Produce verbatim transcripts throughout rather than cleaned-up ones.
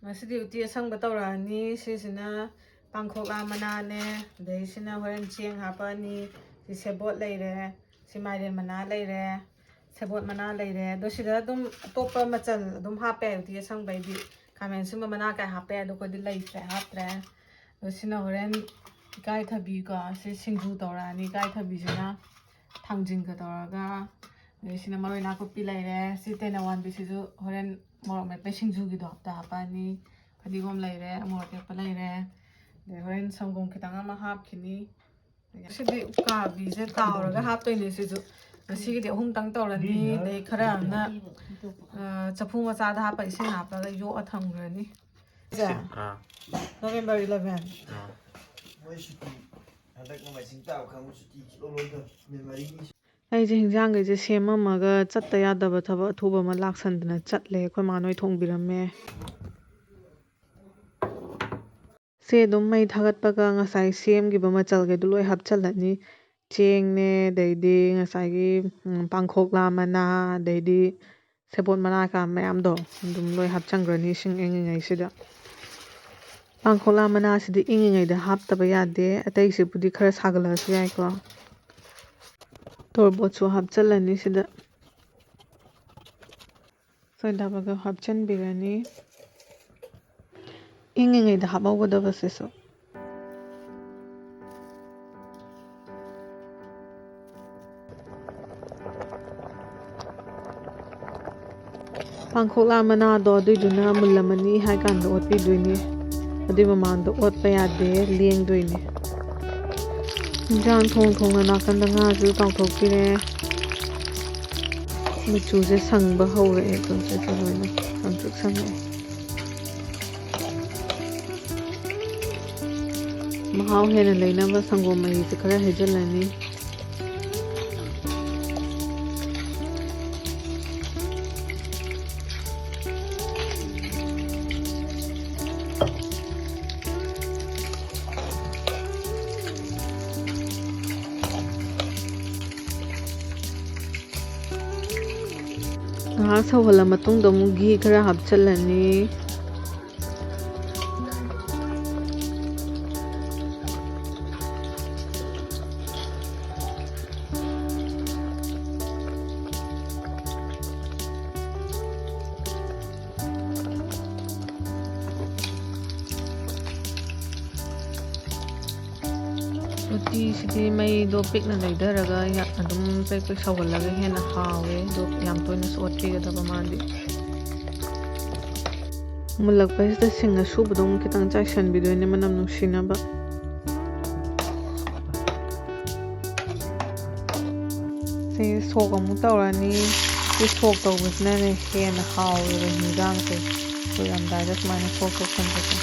ꯉꯁꯤꯗꯤ ꯎꯇꯤ ꯑꯁꯪꯕ ꯇꯧꯔꯛꯑꯅꯤ꯫ ꯁꯤꯁꯤꯅ ꯄꯥꯡꯈꯣꯛꯂꯥ ꯃꯅꯥꯅꯦ, ꯑꯗꯩ ꯁꯤꯅ ꯍꯣꯔꯦꯟ ꯆꯦꯡ ꯍꯥꯞꯄꯛꯑꯅꯤ꯫ ꯁꯤ ꯁꯦꯕꯣꯠ ꯂꯩꯔꯦ, ꯁꯤ ꯃꯥꯏꯔꯦꯟ ꯃꯅꯥ ꯂꯩꯔꯦ, ꯁꯦꯕꯣꯠ ꯃꯅꯥ ꯂꯩꯔꯦ꯫ ꯑꯗꯣ ꯁꯤꯗ ꯑꯗꯨꯝ ꯑꯇꯣꯞꯄ ꯃꯆꯜ ꯑꯗꯨꯝ ꯍꯥꯞꯄ ꯌꯥꯏ, ꯎꯇꯤ ꯑꯁꯪꯕꯩꯗꯤ꯫ ꯈꯥꯃꯦꯟ ꯑꯁꯤꯟꯕ ꯃꯅꯥ ꯀꯩ ꯍꯥꯞꯄ ꯌꯥꯏ, ꯑꯗꯣ ꯑꯩꯈꯣꯏꯗꯤ ꯂꯩꯇ꯭ꯔꯦ, ꯍꯥꯞꯇ꯭ꯔꯦ꯫ ꯑꯗꯣ ꯁꯤꯅ ꯍꯣꯔꯦꯟ ꯏꯀꯥꯏꯊꯕꯤꯀꯣ, ꯁꯤ ꯁꯤꯡꯖꯨ ꯇꯧꯔꯛꯑꯅꯤ ꯏꯀꯥꯏꯊꯕꯤꯁꯤꯅ꯫ ꯊꯥꯡꯖꯤꯡꯒ ꯇꯧꯔꯒ, ꯑꯗꯩ ꯁꯤꯅ ꯃꯔꯣꯏ ꯅꯥꯀꯨꯞꯄꯤ ꯂꯩꯔꯦ꯫ ꯁꯤ ꯇꯦꯅꯋꯥꯟꯕꯤꯁꯤꯁꯨ ꯍꯣꯔꯦꯟ ꯃꯣꯔꯣꯛ ꯃꯦꯠꯄ ꯁꯤꯡꯖꯨꯒꯤꯗꯣ ꯑꯝꯇ ꯍꯥꯞꯄꯛꯑꯅꯤ꯫ ꯐꯗꯤꯒꯣꯝ ꯂꯩꯔꯦ, ꯃꯣꯔꯣꯛ ꯑꯇꯦꯛꯄ ꯂꯩꯔꯦ, ꯑꯗꯩ ꯍꯣꯔꯦꯟ ꯁꯪꯒꯣꯝ ꯈꯤꯇꯪ ꯑꯃ ꯍꯥꯞꯈꯤꯅꯤ꯫ ꯁꯤꯗꯤ ꯎꯀꯥꯕꯤꯁꯦ ꯇꯥꯎꯔꯒ ꯍꯥꯞꯇꯣꯏꯅꯦ꯫ ꯁꯤꯁꯨ ꯉꯁꯤꯒꯤꯗꯤ ꯑꯍꯨꯝꯇꯪ ꯇꯧꯔꯅꯤ꯫ ꯑꯗꯩ ꯈꯔ ꯑꯃꯅ, ꯑ, ꯆꯐꯨ ꯃꯆꯥꯗ ꯍꯥꯞꯄ, ꯏꯁꯤꯡ ꯍꯥꯞꯄꯒ ꯌꯣꯛꯑ ꯊꯝꯈ꯭ꯔꯅꯤ꯫ ꯁꯤ, ꯑꯥ꯫ November eleven꯫ ꯑꯥ꯫ ꯃꯣꯏ ꯁꯨꯇꯤ ꯍꯟꯗꯛ ꯅꯣꯡꯃꯥꯏꯖꯤꯡ ꯇꯥꯕ ꯈꯪꯕ ꯁꯨꯇꯤ ꯂꯣꯏꯗꯣꯏ ꯃꯦ ꯃꯔꯤꯅꯤ꯫ ꯑꯩꯁꯦ ꯍꯤꯟꯖꯥꯡꯈꯩꯁꯦ ꯁꯦꯝꯃꯝꯃꯒ ꯆꯠꯇ ꯌꯥꯗꯕ ꯊꯕꯛ ꯑꯊꯨꯕ ꯑꯃ ꯂꯥꯛꯁꯟꯗꯅ ꯆꯠꯂꯦ꯫ ꯑꯩꯈꯣꯏ ꯃꯥ ꯅꯣꯏ ꯊꯣꯡꯕꯤꯔꯝꯃꯦ꯫ ꯁꯦ ꯑꯗꯨꯝ ꯃꯩ ꯊꯥꯒꯠꯄꯒ ꯉꯁꯥꯏ ꯁꯦꯝꯈꯤꯕ ꯃꯆꯜꯈꯩꯗꯣ ꯂꯣꯏ ꯍꯥꯞꯆꯜꯂꯅꯤ꯫ ꯆꯦꯡꯅꯦ, ꯑꯗꯩꯗꯤ ꯉꯁꯥꯏꯒꯤ, ꯎꯝ, ꯄꯥꯡꯈꯣꯛꯂꯥ ꯃꯅꯥ, ꯑꯗꯩꯗꯤ ꯁꯦꯕꯣꯠ ꯃꯅꯥ ꯀꯩꯀꯥ ꯃꯌꯥꯝꯗꯣ ꯑꯗꯨꯝ ꯂꯣꯏ ꯍꯥꯞꯆꯟꯈ꯭ꯔꯅꯤ ꯏꯁꯤꯡ ꯏꯪꯉꯤꯉꯩꯁꯤꯗ꯫ ꯄꯥꯡꯈꯣꯛꯂꯥ ꯃꯅꯥꯁꯤꯗꯤ ꯏꯪꯉꯤꯉꯩꯗ ꯍꯥꯞꯇꯕ ꯌꯥꯗꯦ꯫ ꯑꯇꯩꯁꯤꯕꯨꯗꯤ ꯈꯔ ꯁꯥꯒꯠꯂꯛꯑꯁꯨ ꯌꯥꯏꯀꯣ꯫ ꯇꯣꯔꯕꯣꯠꯁꯨ ꯍꯥꯞꯆꯜꯂꯅꯤ ꯁꯤꯗ꯫ ꯁꯣꯏꯗꯥ ꯕꯥꯏꯒꯞ ꯍꯥꯞꯆꯤꯟꯕꯤꯔꯅꯤ꯫ ꯏꯪꯉꯤꯉꯩꯗ ꯍꯥꯞꯍꯧꯒꯗꯕ ꯁꯤꯁꯨ꯫ ꯄꯥꯡꯈꯣꯛꯂꯥ ꯃꯅꯥꯗꯣ ꯑꯗꯨꯏꯗꯨꯅ ꯃꯨꯜꯂꯝꯃꯅꯤ ꯍꯥꯏ ꯀꯥꯟꯗ ꯑꯣꯠꯄꯤꯗꯣꯏꯅꯦ꯫ ꯑꯗꯨꯏ ꯃꯃꯥꯡꯗ ꯑꯣꯠꯄ ꯌꯥꯗꯦ, ꯂꯦꯡꯗꯣꯏꯅꯦ꯫ ꯏꯟꯖꯥꯡ ꯊꯣꯡ ꯊꯣꯡꯅ ꯅꯥꯀꯟꯗ ꯉꯥꯁꯨ ꯇꯥꯎꯊꯣꯛꯄꯤꯔꯦ꯫ ꯃꯆꯨꯁꯦ ꯁꯪꯕ ꯍꯧꯔꯛꯑꯦ, ꯇꯧꯗ꯭ꯔꯁꯨ ꯂꯣꯏꯅ ꯁꯪꯇ꯭ꯔꯤꯛ ꯁꯪꯉꯛꯑꯦ꯫ ꯃꯍꯥꯎ ꯍꯦꯟꯅ ꯂꯩꯅꯕ ꯁꯪꯒꯣꯝ ꯃꯍꯤꯁꯦ ꯈꯔ ꯍꯩꯖꯤꯜꯂꯅꯤ꯫ ꯉꯥꯏꯍꯥꯛ ꯁꯧꯍꯜꯂ ꯃꯇꯨꯡꯗ ꯑꯃꯨꯛ ꯘꯤ ꯈꯔ ꯍꯥꯞꯆꯤꯜꯂꯅꯤ꯫ ꯎꯇꯤꯁꯤꯗꯤ ꯃꯩꯗꯣ ꯄꯤꯛꯅ ꯂꯩꯊꯔꯒ ꯌꯥ-, ꯑꯗꯨꯝ ꯄ꯭ꯔꯦꯛ ꯄ꯭ꯔꯦꯛ ꯁꯧꯍꯜꯂꯒ ꯍꯦꯟꯅ ꯍꯥꯎꯋꯦ꯫ ꯑꯗꯣ ꯌꯥꯝ ꯇꯣꯏꯅꯁꯨ ꯑꯣꯠꯄꯤꯒꯗꯕ ꯃꯥꯗꯤ꯫ ꯃꯨꯜꯂꯛꯄꯁꯤꯗ ꯁꯤꯡ ꯑꯁꯨꯕꯗꯣ ꯑꯃꯨꯛ ꯈꯤꯇꯪ ꯆꯥꯏꯁꯟꯕꯤꯗꯣꯏꯅꯦ, ꯃꯅꯝ ꯅꯨꯡꯁꯤꯅꯕ꯫ ꯁꯤ ꯁꯣꯛ ꯑꯃꯨꯛ ꯇꯧꯔꯅꯤ꯫ ꯁꯤ ꯁꯣꯛ ꯇꯧꯕꯁꯤꯅꯅꯦ ꯍꯦꯟꯅ ꯍꯥꯎꯋꯦꯕ ꯍꯤꯟꯖꯥꯡꯁꯦ꯫ ꯂꯣꯏꯔꯝꯗꯥꯏꯗ ꯁꯨꯃꯥꯏꯅ ꯁꯣꯛ ꯇꯧꯁꯟꯕꯁꯦ꯫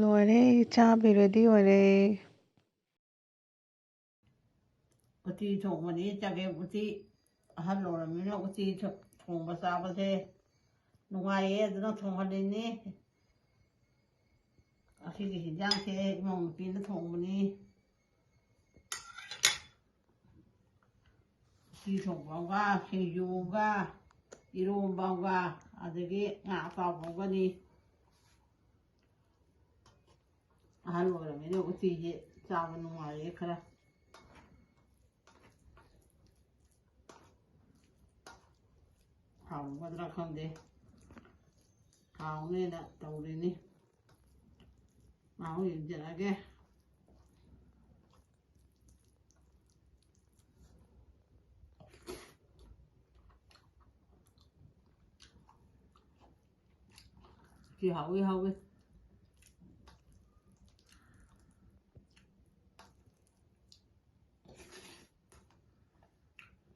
ꯂꯣꯏꯔꯦ, ꯆꯥꯕꯩ ready ꯑꯣꯏꯔꯦ꯫ ꯎꯇꯤ ꯊꯣꯡꯕꯅꯤ, ꯆꯒꯦꯝ ꯎꯇꯤ꯫ ꯑꯍꯜ ꯑꯣꯏꯔꯕꯅꯤꯅ ꯎꯇꯤ ꯊꯣ-, ꯊꯣꯡꯕ ꯆꯥꯕꯁꯦ ꯅꯨꯡꯉꯥꯏꯌꯦ, ꯑꯗꯨꯅ ꯊꯣꯡꯍꯜꯂꯤꯅꯤ꯫ ꯑꯁꯤꯒꯤ ꯍꯤꯟꯖꯥꯡꯁꯦ ꯏꯃꯧ ꯅꯨꯄꯤꯅ ꯊꯣꯡꯕꯅꯤ꯫ ꯎꯇꯤ ꯊꯣꯡꯕ ꯑꯃꯒ, ꯁꯤꯡꯖꯨ ꯑꯃꯒ, ꯏꯔꯣꯝꯕ ꯑꯃꯒ, ꯑꯗꯒꯤ ꯉꯥ ꯑꯇꯥꯎꯕ ꯑꯃꯒꯅꯤ꯫ ꯑꯍꯜ ꯑꯣꯏꯔꯕꯅꯤꯅ ꯎꯇꯤꯁꯦ ꯆꯥꯕ ꯅꯨꯡꯉꯥꯏꯌꯦ ꯈꯔ꯫ ꯍꯥꯎꯒꯗ꯭ꯔꯥ ꯈꯪꯗꯦ꯫ ꯍꯥꯎꯅꯦꯅ ꯇꯧꯔꯤꯅꯤ꯫ ꯃꯍꯥꯎ ꯌꯦꯡꯖꯔꯛꯑꯒꯦ꯫ ꯁꯤ ꯍꯥꯎꯋꯤ, ꯍꯥꯎꯋꯤ꯫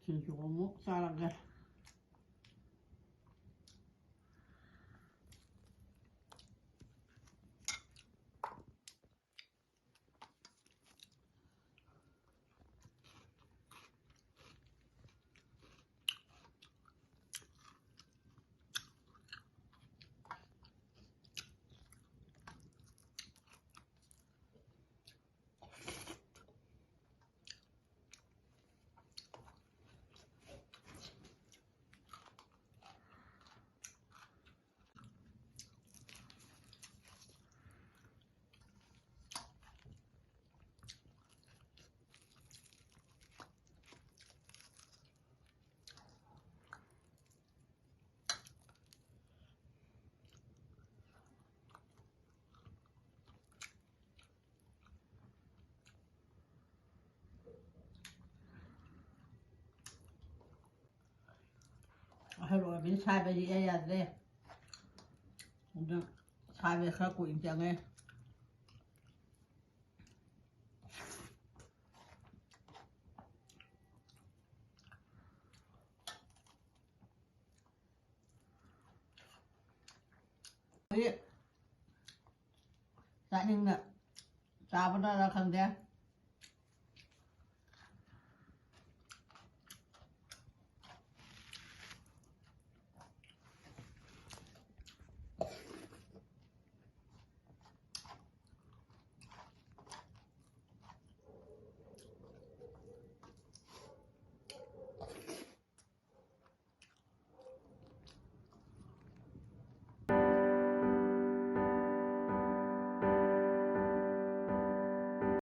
ꯁꯤꯡꯖꯨ ꯑꯃꯨꯛ ꯆꯥꯔꯒꯦ꯫ ꯑꯍꯜ ꯑꯣꯏꯔꯕꯅꯤꯅ ꯁꯥꯏꯕꯗꯤ ꯏꯌꯥ ꯌꯥꯗ꯭ꯔꯦ꯫ ꯑꯗꯨ ꯁꯥꯏꯕꯗ ꯈꯔ ꯀꯨꯏꯅ ꯆꯪꯉꯦ꯫ ꯍꯧꯖꯤꯛ ꯆꯥꯅꯤꯡꯅ ꯆꯥꯕꯅꯔ ꯈꯪꯗꯦ꯫